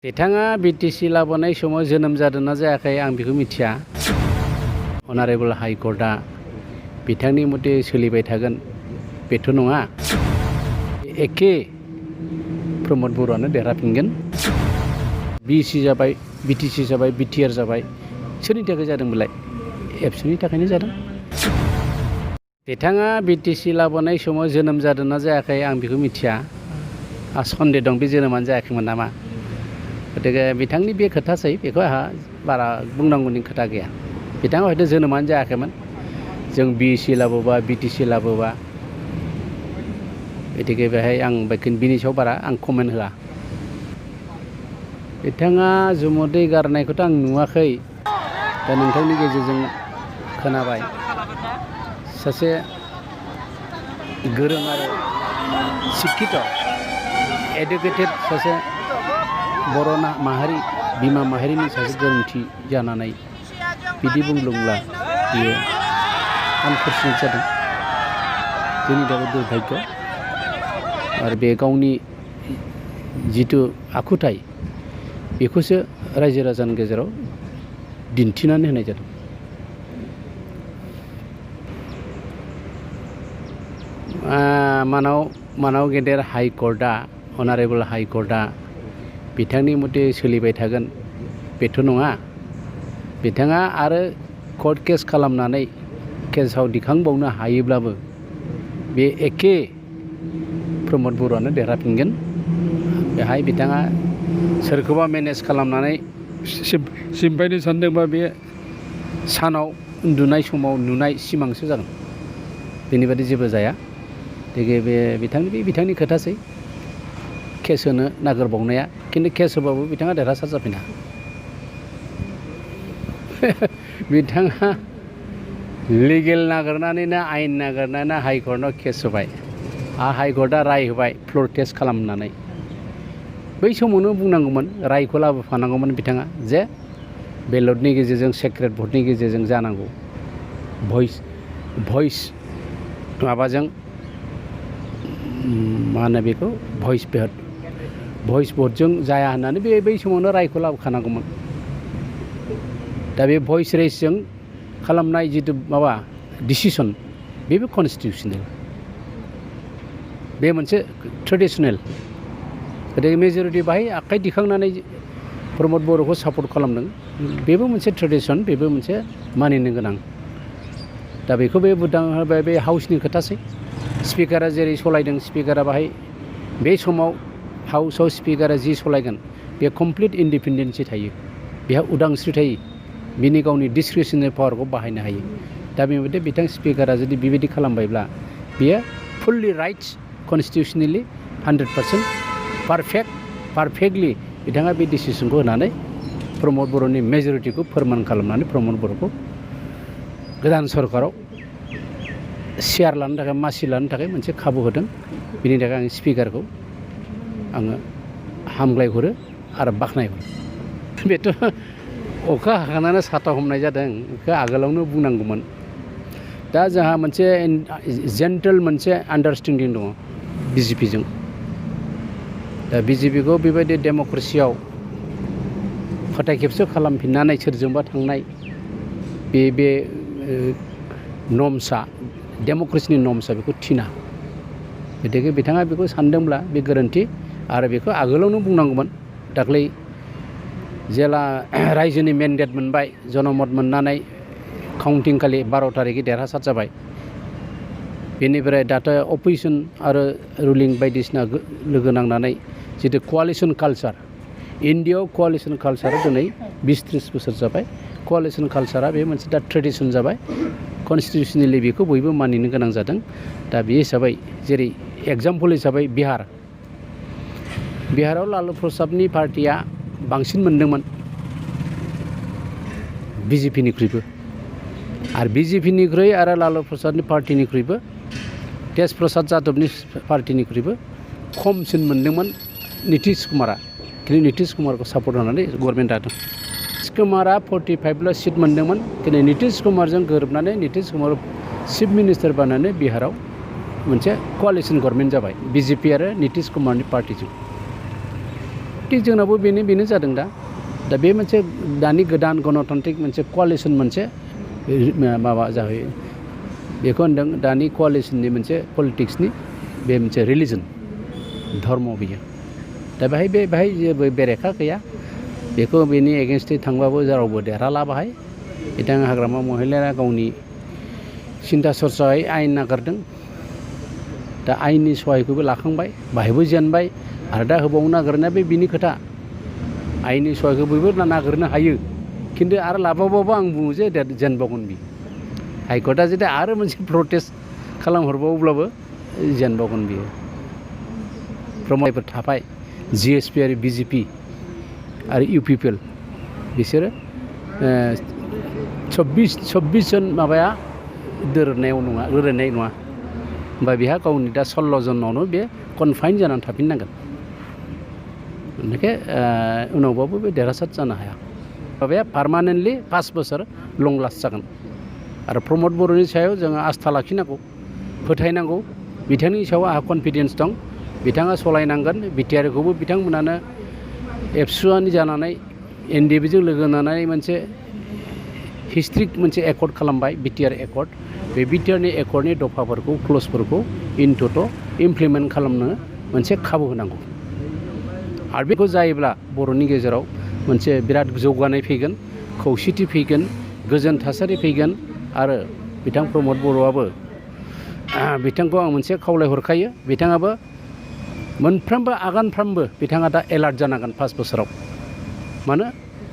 बिथाङा बिटिसि लाबोनाय समाव जोनोम जादोंना जायाखै आं बेखौ मिथिया। अनारेबल हाइकर्टआ बिथांनि मथे सोलिबाय थागोन बेथ' नङा। एखे प्रमद बर'आनो देरहाफिनगोन। बिसि जाबाय, बिटिसि जाबाय, बिटिआर जाबाय, सोरनि थाखाय जादोंमोनलाय? एबसुनि थाखायनो जादों। बिथाङा बिटिसि लाबोनाय समाव जोनोम जादोंना जायाखै आं बेखौ मिथिया। सन्देह दं बे जोनोमानो जायाखैमोन नामा। गतिके बिथांनि बे खोथासै, बेखौ आंहा बारा बुंनांगौनि खोथा गैया। बिथाङा हयथ' जोनोमानो जायाखैमोन, जों बिसि लाबोबा बिटिसि लाबोबा, गतिके बेहाय आं बिनि सायाव बारा आं कमेन्ट होआ। बिथाङा जुमुदै गारनायखौथ' आं नुवाखै, दा नोंथांनि गेजेरजों खोनाबाय। सासे गोरों आरो शिक्षित एडुकेटेड सासे बर' माहारि बिमा माहारिनि सासे गोरोंथि जानानै बिदि बुंदोंब्ला बियो आनफरचुनेट जादों, जोंनि थाखाय दुर्भाग्य। आरो बे गावनि जिथु आखुथाय बेखौसो रायजो राजानि गेजेराव दिन्थिनानै होनाय जादों। मानाव गेदेर हाइकर्टआ, अनारेबल हाइकर्टआ बिथांनि मथे सोलिबाय थागोन बेथ' नङा। बिथाङा आरो कर्ट केस खालामनानै केसाव दिखांबावनो हायोब्लाबो बे एखे प्रमद बर'आनो देरहाफिनगोन। बेहाय बिथाङा सोरखौबा मेनेज खालामनानै सिम्फायनो सानदोंबा बे सानाव उन्दुनाय समाव नुनाय सिमांसो जागोन, बेनि बादि जेबो जाया। गतिके बे बिथांनि खोथासै केस होनो नागिरबावनाया, खिन्थु केस होबाबो बिथाङा देरहासार जाफिना। बिथाङा लिगेल नागिरनानैनो, आयेन नागिरनानै हाइकर्टआव केस होबाय। हाइकर्टआ राय होबाय फ्ल'र टेस्ट खालामनानै। बै समावनो बुंनांगौमोन, रायखौ लाबोफानांगौमोन बिथाङा, जे बेलटनि गेजेरजों, सेक्रेट भटनि गेजेरजों जानांगौ। भइस माबाजों मा होनो बेखौ, भइस भटजों जाया होननानै बै समावनो रायखौ लाबोखानांगौमोन। दा बे भइस रेसजों खालामनाय जिथु माबा डिसिसन, बेबो कनस्टिटिउसनेल, बे मोनसे ट्रेडिसनेल। गतिके मेजरिटि बाहाय आखाइ दिखांनानै प्रमद बर'खौ सापर्ट खालामदों, बेबो मोनसे ट्रेडिसन, बेबो मोनसे मानिनो गोनां। दा बेखौ बे हाउसनि खोथासै। स्पिकारा जेरै सलायदों, स्पिकारा बाहाय बे समाव हाउसआव स्पिकारा जि सलायगोन बे कमप्लिट इन्डिपेन्डेन्सि थायो, बेहा उदांस्रि थायो, बिनि गावनि डिसक्रिशनेल पावारखौ बाहायनो हायो। दा बेबायदि बिथां स्पिकारा जुदि बेबायदि खालामबायब्ला बेयो फुल्लि राइट्स, कनस्टिटिउसनेलि 100% पारफेक्टलि बिथाङा बे डिसिसनखौ होनानै प्रमद बर'नि मेजरिटिखौ फोरमान खालामनानै प्रमद बर'खौ गोदान सरकाराव चेयार लानो थाखाय, मासि लानो थाखाय मोनसे खाबु होदों। बिनि थाखाय आं स्पिकारखौ आङो हामग्लायहरो आरो बाख्नायहरो। बेथ' अखा हाखानानै साथा हमनाय जादों, बेखौ आगोलावनो बुंनांगौमोन। दा जोंहा मोनसे जेन्टेल मोनसे आन्डारस्टेन्डिं दङ बिजेपिजों। दा बिजेपिखौ बेबायदि डेम'क्रेसियाव फोथाय खेबस' खालामफिननानै सोरजोंबा थांनाय बे नर्म्सआ, डेम'क्रेसिनि नर्म्सआ बेखौ थिना। गतिके बिथाङा बेखौ सानदोंब्ला बे गोरोन्थि, आरो बेखौ आगोलावनो बुंनांगौमोन। दाख्लै जेला रायजोनि मेन्डेट मोनबाय, जनमत मोननानै काउन्टिं खालि 12 थारिखै देरहासार जाबाय। बेनिफ्राय दाथ' अपोजिसन आरो रुलिं बायदिसिना लोगो नांनानै जितु क'आलिसन कालचार, इन्डियाआव क'आलिसन कालचारा दिनै 20-30 बोसोर जाबाय। क'आलिसन कालचारा बे मोनसे दा ट्रेडिसन जाबाय। कनस्टिटिउसनेलि बेखौ बयबो मानिनो गोनां जादों। दा बे हिसाबै, जेरै एगजाम्पल हिसाबै बिहाराव लालु प्रसादनि पार्टिया बांसिन मोनदोंमोन बिजेपिनिख्रुइबो, आरो बिजेपिनिख्रुइ आरो लालु प्रसादनि पार्टिनिख्रुइबो तेज प्रसाद जादबनि पार्टिनिख्रुइबो खमसिन मोनदोंमोन नितिश कुमारा। खिन्थु नितिश कुमारखौ सापर्ट होनानै गभर्नमेन्ट दादों। नितिश कुमारा 45ल' सिट मोनदोंमोन, खिन्थु नितिश कुमारजों गोरोबनानै नितिश कुमार चिफ मिनिस्टार बानायनानै बिहाराव मोनसे क'आलिसन गभर्नमेन्ट जाबाय, बिजेपि आरो नितिश कुमारनि पार्टिजों। थिग जोंनावबो बेनो जादों दा बे मोनसे दानि गोदान गणतान्त्रिक मोनसे क'लिसन मोनसे माबा जाहैयो बेखौ होनदों दानि क'लिसननि मोनसे पलिटिक्सनि बे मोनसे रिलिजन धर्म बियो दा बेहाय जेबो बेरेखा गैया बेखौ बेनि एगेन्स्टै थांबाबो रावबो देरहाला बाहाय बिथाङा हाग्रामा महिलारिया गावनि सिन्था सरसायै आयेन नागारदों दा आयेननि सहायखौबो लाखांबाय बाहायबो जेनबाय आरो दा होबावनो नागिरनाया बे बिनि खोथा आयेननि सहायखौ बयबो नागिरनो हायो खिन्थु आरो लाबावबाबो आं बुङो जे जेनबावगोन बियो हाइकर्टआ जुदि आरो मोनसे प्रटेस्ट खालामहरबावोब्लाबो जेनबावगोन बियो प्रमदफोर थाबाय जिएसपि आरो बिजेपि आरो इउपिपिएल बिसोरो 26 जन माबाया दोरोदनाय नङा होमबा बेहा गावनि दा 16 जनावनो बे कनफाइन जानानै थाफिननांगोन बेनिखाय उनावबाबो बे देरहासार जानो हाया माबाया पार्मानेन्टलि 5 बोसोर लं लास्ट जागोन आरो प्रमद बर'नि सायाव जोङो आस्था लाखिनांगौ फोथायनांगौ बिथांनि सायाव आंहा कनफिडेन्स दं बिथाङा सलायनांगोन बिटिआरखौबो बिथांमोनानो एबसुआनि जानानै एनडिएफबिजों लोगो नांनानै मोनसे हिस्ट्रिक मोनसे एकर्ड खालामबाय बिटिआर एकर्ड बे बिटिआरनि एकर्डनि दफाफोरखौ क्लजफोरखौ इनट'ट' इमप्लिमेन्ट खालामनो मोनसे खाबु होनांगौ आरो बेखौ जायोब्ला बर'नि गेजेराव मोनसे बिराद जौगानाय फैगोन खौसेथि फैगोन गोजोन थासारि फैगोन आरो बिथां प्रमद बर'आबो बिथांखौ आं मोनसे खावलायहरखायो बिथाङाबो मोनफ्रोमबो आगानफ्रामबो बिथाङा दा एलार्ट जानांगोन 5 बोसोराव मानो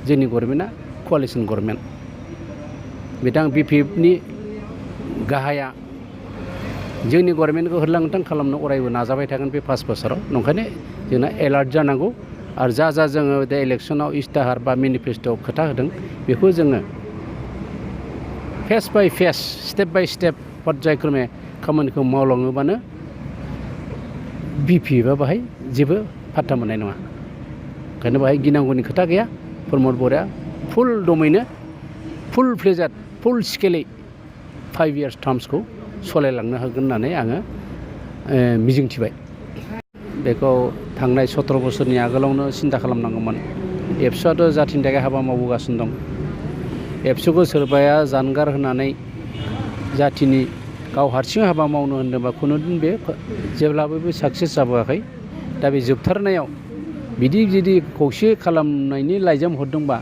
जोंनि गभर्नमेन्टआ क'लिसन गभर्नमेन्ट बिथां बिपिएफनि गाहाया जोंनि गभर्नमेन्टखौ होरलांथां खालामनो अरायबो नाजाबाय थागोन बे 5 बोसोराव नंखायनो जोंना एलार्ट जानांगौ आरो जा जोङो दा इलेक्सनाव इस्ताहार बा मेनिफेस्ट'आव खोथा होदों बेखौ जोङो phase by phase step by step पर्यायक्रमे खामानिखौ मावलाङोबानो बिपिएफआ बाहाय जेबो फात्ता मोननाय नङा ओंखायनो बाहाय गिनांगौनि खोथा गैया प्रमद बर'आ फुल दमैनो फुल फ्लेजाद फुल स्केलै 5 इयार्स टार्म्सखौ सालायलांनो हागोन होननानै आङो मिजिंथिबाय बेखौ थांनाय 17 बोसोरनि आगोलावनो सिन्था खालामनांगौमोन एबसुआथ' जाथिनि थाखाय हाबा मावबोगासिनो दं एबसुखौ सोरबाया जानगार होनानै जाथिनि गाव हारसिं हाबा मावनो होनदोंबा खुनुदिन बे जेब्लाबो बे साक्सेस जाबोआखै दा बे जोबथारनायाव बिदि जुदि खौसे खालामनायनि लाइजाम हरदोंबा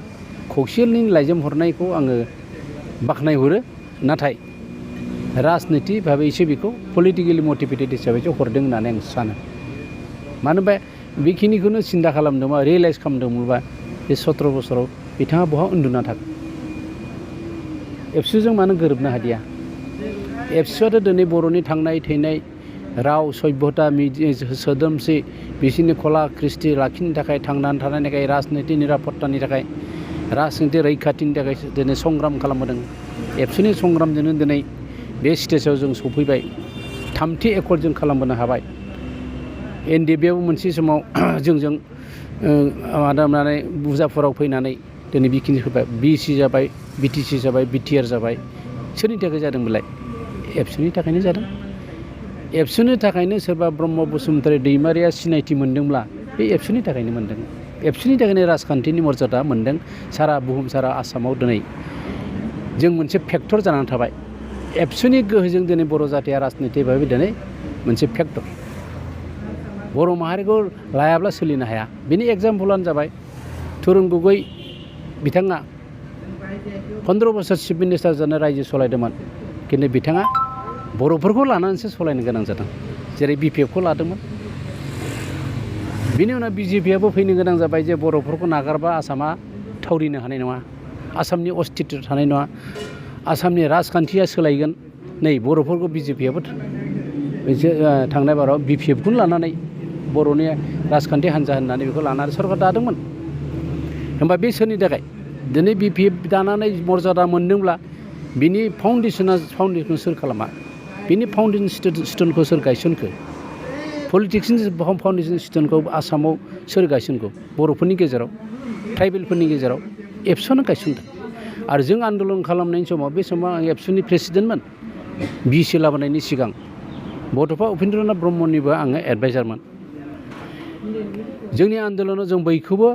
खौसेनि लाइजाम हरनायखौ आङो बाख्नायहरो नाथाय राजनिति भाबैसो बेखौ पलिटिकेलि मटिभेटेड हिसाबैसो हरदों होननानै आं सानो मानो होनबा बेखिनिखौनो सिन्था खालामदोंबा रियेलाइज खालामदोंमोनबा बे 17 बोसोराव बिथाङा बहा उन्दुना थागोन एबसुजों मानो गोरोबनो हादिया एबसुआथ' दिनै बर'नि थांनाय थैनाय राव सभ्यता सोदोमस्रि बिसोरनि कला कृष्टि लाखिनो थाखाय थांनानै थानायनि थाखाय राजनिति निरापत्तानि थाखाय राजनिति रैखाथिनि थाखाय दिनै संग्राम खालामबोदों एबसुनि संग्रामजोंनो दिनै बे स्टेजाव जों सफैबाय 3थि एकर्ड जों खालामबोनो हाबाय एनडिएफबिआबो मोनसे समाव जोंजों माबानानै बुजाफोराव फैनानै दिनै बेखिनि होबाय बिसि जाबाय बिटिसि जाबाय बिटिआर जाबाय सोरनि थाखाय जादोंमोनलाय एबसुनि थाखायनो जादों एबसुनि थाखायनो सोरबा ब्रह्म बसुमतारी दैमारिया सिनायथि मोन्दोंब्ला बे एबसुनि थाखायनो मोन्दों एबसुनि थाखायनो राजखान्थिनि मर्यादा मोन्दों सारा बुहुम सारा आसामाव दिनै जों मोनसे फेक्टर जानानै थाबाय एबसुनि गोहोजों दिनै बर' जाथिया राजनिति भाबै दिनै मोनसे फेक्टर बर' माहारिखौ लायाब्ला सोलिनो हाया बिनि एग्जाम्पलानो जाबाय तरुन गगৈ बिथाङा 15 बोसोर चिफ मिनिस्टार जाना रायजो सालायदोंमोन खिन्थु बिथाङा बर'फोरखौ लानानैसो सालायनो गोनां जादों जेरै बिपिएफखौ लादोंमोन बिनि उनाव बिजेपिआबो फैनो गोनां जाबाय जे बर'फोरखौ नागारबा आसामा थावरिनो हानाय नङा आसामनि अस्तित्व थानाय नङा आसामनि राजखान्थिया सोलायगोन नै बर'फोरखौ बिजेपिआबो थांनाय बाराव बिपिएफखौनो लानानै बर'नि राजखान्थि हान्जा होननानै बेखौ लानानै सरकार दादोंमोन होमबा बे सोरनि थाखाय दिनै बिपिएफ दानानै मर्यादा मोन्दोंब्ला बिनि फाउन्डेसनखौ सोर खालामा बिनि फाउन्डेसन स्टोनखौ सोर गायसनखो पलिटिक्सनि फाउन्डेसन स्टोनखौ आसामाव सोर गायसनखो बर'फोरनि गेजेराव ट्राइबेलफोरनि गेजेराव एबसुआनो गायसनदों आरो जों आन्दलन खालामनायनि समाव बे समाव आं एबसुनि प्रेसिडेन्टमोन बिसि लाबोनायनि सिगां बड'फा उपेन्द्रनाथ ब्रह्मनिबो आङो एडभाइजारमोन जोंनि आन्दलनाव जों बयखौबो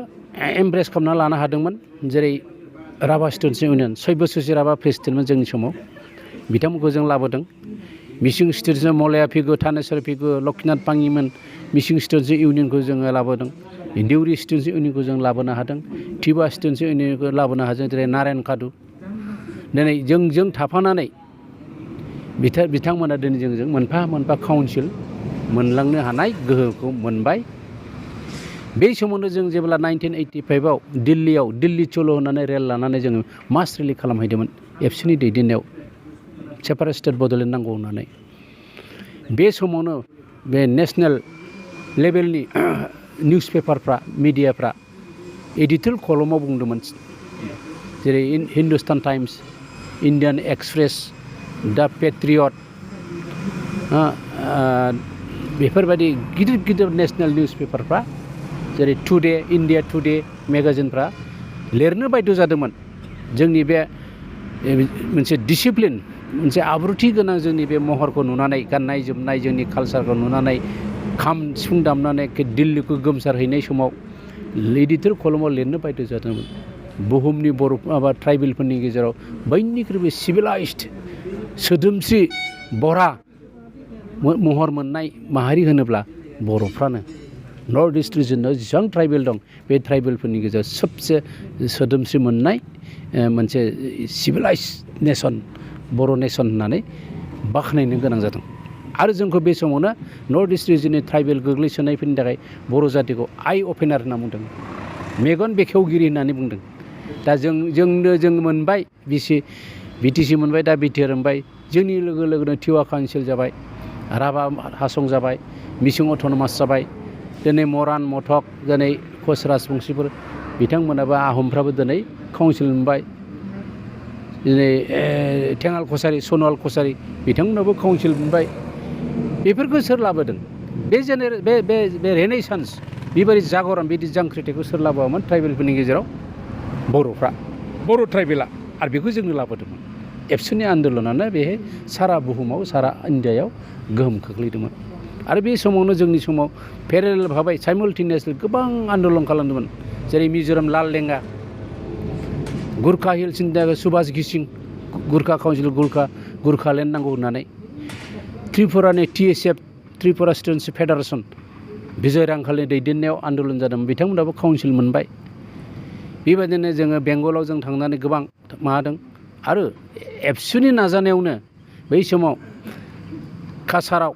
एमब्रेस खालामना लानो हादोंमोन जेरै राभा स्टुडेन्टस इउनियन 6 बोसोरसो राभा प्रेसिडेन्टमोन जोंनि समाव बिथांमोनखौ जों लाबोदों मिसिं स्टुडेन्टस मलया फिगु थानेश्वर फिगु लक्ष्मीनाथ पांगिमोन मिसिं स्टुडेन्टस इउनियनखौ जोङो लाबोदों देउरि स्टुडेन्टस इउनियनखौ जों लाबोनो हादों टिबा स्टुडेन्टस इउनियनखौ लाबोनो हादों जेरै नारायण कादु दिनै जोंजों थाफानानै बिथांमोना दिनै जोंजों मोनफा मोनफा काउन्सिल मोनलांनो हानाय गोहोखौ मोनबाय बे समावनो जों जेब्ला 1985आव दिल्ली चलो होननानै रेल लानानै जोङो मास रेलि खालामहैदोंमोन एबसुनि दैदेननायाव सेपारेट स्टेट बड'लेण्ड नांगौ होननानै बे समावनो बे नेसनेल लेभेलनि निउस पेपारफ्रा मिडियाफ्रा एडिट'रियेल कलमाव बुंदोंमोन जेरै हिन्दुस्तान टाइम्स इन्डियान एक्सप्रेस दा पेट्रियट बेफोरबायदि गिदिर नेसनेल निउस पेपारफ्रा जेरै टुडे इन्डिया टुडे मेगाजिनफ्रा लिरनो बायद' जादोंमोन जोंनि बे मोनसे डिसिप्लिन मोनसे आब्रुथि गोनां जोंनि बे महरखौ नुनानै गाननाय जोमनाय जोंनि कालसारखौ नुनानै खाम सिफुं दामनानै दिल्लीखौ गोमसारहैनाय समाव एडिट'रियेल कलमाव लिरनो बायद' जादोंमोन बुहुमनि बर' ट्राइबेलफोरनि गेजेराव बयनिख्रुइबो सिभिलाइज्ड सोदोमस्रि बरा महर मोननाय माहारि होनोब्ला बर'फ्रानो नर्थ इस्ट रिजनाव जेसेबां ट्राइबेल दं बे ट्राइबेलफोरनि गेजेराव सबसे सोदोमस्रि मोननाय मोनसे सिभिलाइज नेसन बर' नेसन होननानै बाख्नायनो गोनां जादों आरो जोंखौ बे समावनो नर्थ इस्ट रिजननि ट्राइबेल गोग्लैसोनायफोरनि थाखाय बर' जातिखौ आइ अपेनार होनना बुंदों मेगन बेखेवगिरि होननानै बुंदों दा जों मोनबाय बिटिसि मोनबाय दा बिटिआर मोनबाय जोंनि लोगो लोगोनो टिवा काउन्सिल जाबाय राभा हासं जाबाय मिसिं अट'नमास जाबाय दिनै मरान मथक दिनै कच राजबंसिफोर बिथांमोनाबो आहमफ्राबो दिनै काउन्सिल मोनबाय दिनै थेङाल कसारि सनवाल कसारि बिथांमोनाबो काउन्सिल मोनबाय बेफोरखौ सोर लाबोदों बे रेनेसान्स बेबायदि जागरन बिदि जांख्रिथायखौ सोर लाबोआमोन ट्राइबेलफोरनि गेजेराव बर'फ्रा बर' ट्राइबेला आरो बेखौ जोंनो लाबोदोंमोन एबसुनि आन्दलनानो बेहाय सारा बुहुमाव सारा इन्डियायाव गोहोम खोख्लैदोंमोन आरो बे समावनो जोंनि समाव पेरेलेल भाबै साइमultaneously गोबां आन्दलन खालामदोंमोन जेरै मिज'राम लाल लेंगा गुरखा हिल्स सुभाष गिसिं गुरखा काउन्सिल गुरखालेण्ड नांगौ होननानै त्रिपुरानि TSF त्रिपुरा स्टुडेन्टस फेडारेसन बिजय रांखालनि दैदेननायाव आन्दलन जादोंमोन बिथांमोनाबो काउन्सिल मोनबाय बेबायदिनो जोङो बेंगलाव जों थांनानै गोबां माबादों आरो एबसुनि नाजानायावनो बै समाव काछाराव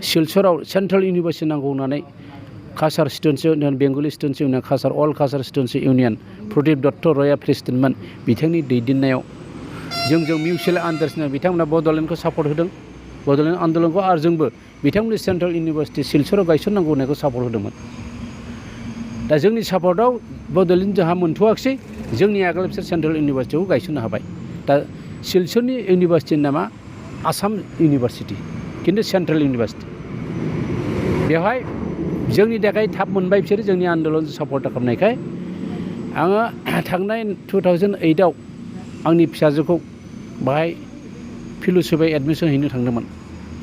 सिलचराव सेन्ट्रेल इउनिभारसिटि नांगौ होननानै Cachar students union Bengali students union Cachar all Cachar students union Pradip Dutta रयआ प्रेसिडेन्टमोन बिथांनि दैदेननायाव जोंजों मिउचुवेल आन्डारस्टेन्डिं बिथांमोना बड'लेण्डखौ सापर्ट होदों बड'लेण्ड आन्दलनखौ आरो जोंबो बिथांमोननि सेन्ट्रेल इउनिभारसिटि सिलचराव गायसननांगौ होननायखौ सापर्ट होदोंमोन दा जोंनि सापर्टआव बड'लेण्ड जोंहा मोनथ'वाखिसै जोंनि आगोल बिसोर सेन्ट्रेल इउनिभारसिटिखौ गायसननो हाबाय दा सिलचरनि इउनिभारसिटिनि नामा आसाम इउनिभारसिटि खिन्थु सेन्ट्रेल इउनिभारसिटि बेवहाय जोंनि थाखाय थाब मोनबाय बिसोरो जोंनि आन्दलनजों सापर्ट खालामनायखाय आङो थांनाय 2008आव आंनि फिसाजोखौ बाहाय फिल'सफियाव एडमिसन हैनो थांदोंमोन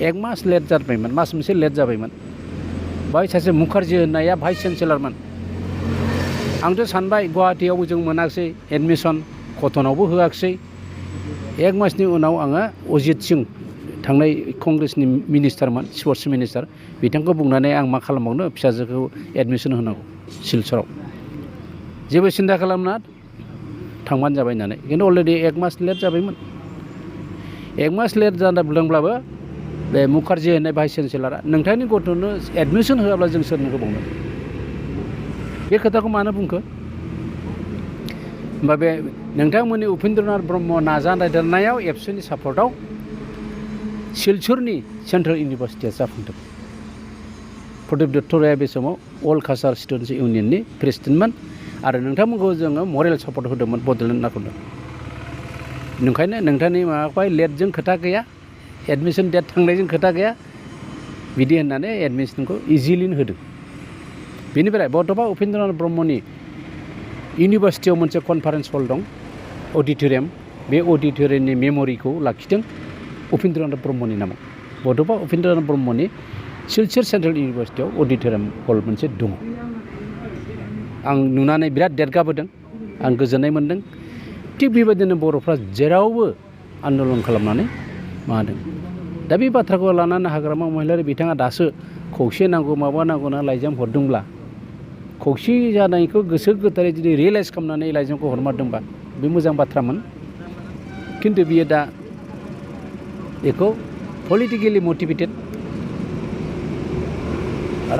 1 मास लेट जाबायमोन मास मोनसे लेट जाबायमोन बाहाय सासे मुखार्जी होननाया भाइस चेन्सेलरमोन आंथ' सानबाय गुवाहाटीयावबो जों मोनाखिसै एडमिसन कटनावबो होआखिसै 1 मासनि उनाव आङो अजित सिं थांनाय कंग्रेसनि मिनिस्टारमोन स्पर्ट्स मिनिस्टार बिथांखौ बुंनानै आं मा खालामबावनो फिसाजोखौ एडमिसन होनांगौ सिलचराव जेबो सिन्था खालामना थांबानो जाबाय होननानै खिन्थु अलरेडि 1 मास लेट जाबायमोन 1 मास लेट जाना बुंदोंब्लाबो बे मुखार्जी होननाय भाइस चेन्सेलरा नोंथांनि गथ'नो एडमिसन होआब्ला जों सोरनो होबावनो बे खोथाखौ मानो बुंखो होमबा बे नोंथांमोननि उपेन्द्रनाथ ब्रह्म नाजानायाव एबसुनि सापर्टआव सिलचरनि सेन्ट्रेल इउनिभारसिटिया जाफुंदों प्रदीप दत्त रयआ बे समाव अल काछार स्टुडेन्टस इउनियननि प्रेसिडेन्टमोन आरो नोंथांमोनखौ जोङो मरेल सापर्ट होदोंमोन बड'लेण्ड नागारदों ओंखायनो नोंथांनि माबाखौहाय लेटजों खोथा गैया एडमिसन डेट थांनायजों खोथा गैया बिदि होननानै एडमिसनखौ इजिलिनो होदों बेनिफ्राय बड'फा उपेन्द्रनाथ ब्रह्मनि इउनिभारसिटियाव मोनसे कनफारेन्स हल दं अडिट'रियाम बे अडिट'रियामनि मेम'रिखौ लाखिदों उपेन्द्रनाथ ब्रह्मनि नामाव बड'फा उपेन्द्रनाथ ब्रह्मनि सिलचर सेन्ट्रेल इउनिभारसिटियाव अडिट'रियाम हल मोनसे दङ आं नुनानै बिराद देरगाबोदों आं गोजोननाय मोन्दों थिग बेबायदिनो बर'फ्रा जेरावबो आन्दलन खालामनानै मादों दा बे बाथ्राखौ लानानै हाग्रामा महिलारि बिथाङा दासो खौसे नांगौ माबा नांगौ होनना लाइजाम हरदोंब्ला खौसे जानायखौ गोसो गोथारै जुदि रियेलाइज खालामनानै लाइजामखौ हरमारदोंबा बे मोजां बाथ्रामोन खिन्थु बियो दा बेखौ पलिटिकेलि मटिभेटेड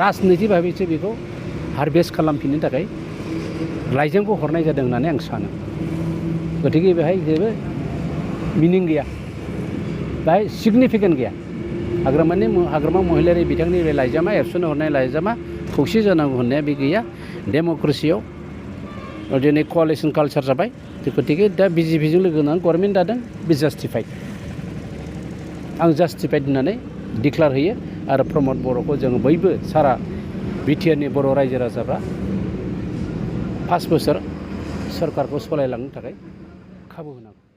राजनिति भाबैसो बेखौ हारभेस्ट खालामफिननो थाखाय लाइजामखौ हरनाय जादों होननानै आं सानो गतिके बेहाय जेबो मिनिं गैया बेहाय सिगनिफिकेन्ट गैया हाग्रामा महिलारि बिथांनि बे लाइजामा एबसुनो हरनाय लाइजामा खौसे जानांगौ होननाया बे गैया डेम'क्रेसियाव दिनै क'लिसन कालचार जाबाय गतिके दा बिजेपिजों लोगो नांनानै गभर्नमेन्ट दादों बे जास्टिफाइड आं जास्टिफाइड होननानै डिक्लार होयो आरो प्रमद बर'खौ जोङो बयबो सारा बिटिआरनि बर' रायजो राजाफ्रा 5 बोसोर सरकारखौ सालायलांनो थाखाय खाबु होनांगौ